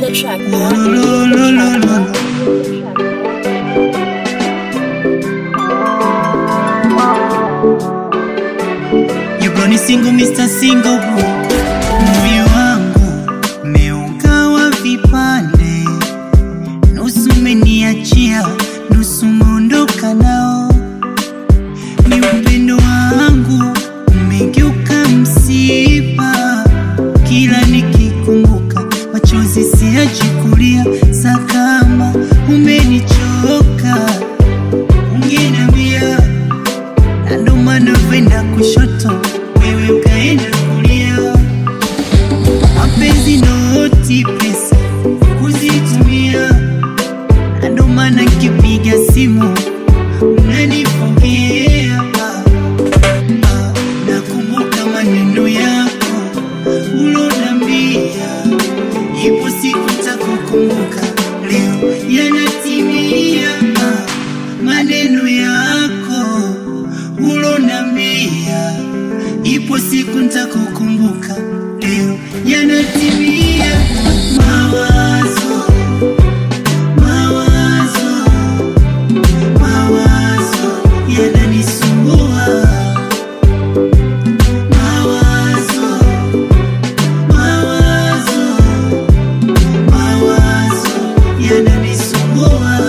the track. You gonna single Mr. Single Boy. Moyo wangu umeugawa vipande, nusu umeniachia, nusu umeondoka nao. Ni upendo wangu umegeuka msiba, kila nikikumbuka machozi siachi kulia. Sa kama umenichoka ungeniambia, na ndo maana venda kushoto wewe ukaenda kulia. Mapenzi noti pesa kuzitumia, na ndo maana nikipiga simu unanipokea. Nakumbuka maneno yako uloniambia, ipo siku nitakukumbuka, leo yanatimia. Maneno yako uloniambia, ipo siku nitakukumbuka, leo yanatimia. Mawazo, mawazo, mawazo yananisumbua. Mawazo, mawazo, mawazo yananisumbua.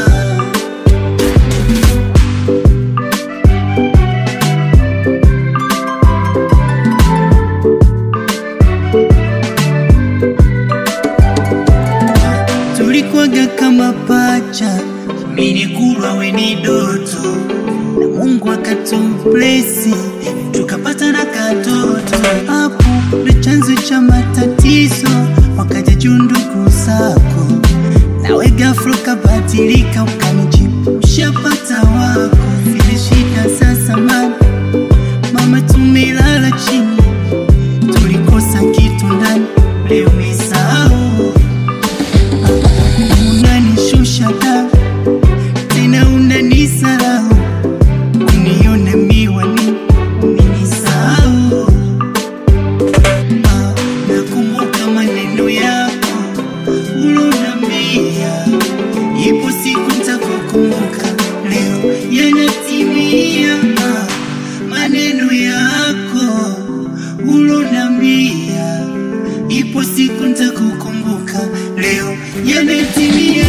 Tulikuwaga kama pacha, mimi ni kulwa we ni doto, na Mungu akatublesi tukapata na katoto. Hapo ndo chanzo cha matatizo, wakaja juu ndugu zako, nawe ghafla ukabadilika, ukanijibu ushapata wako. Zile shida za zamani, mama tumelala chini, tulikosa kitu ndani, leo umesahau. Unanishusha da tena unanisahau, unione miwani umenisahau. Nakumbuka maneno yako uloniambia, ipo siku nitakukumbuka, leo yanatimia. Maneno yako uloniambia, ipo siku nitakukumbuka, leo yametimia.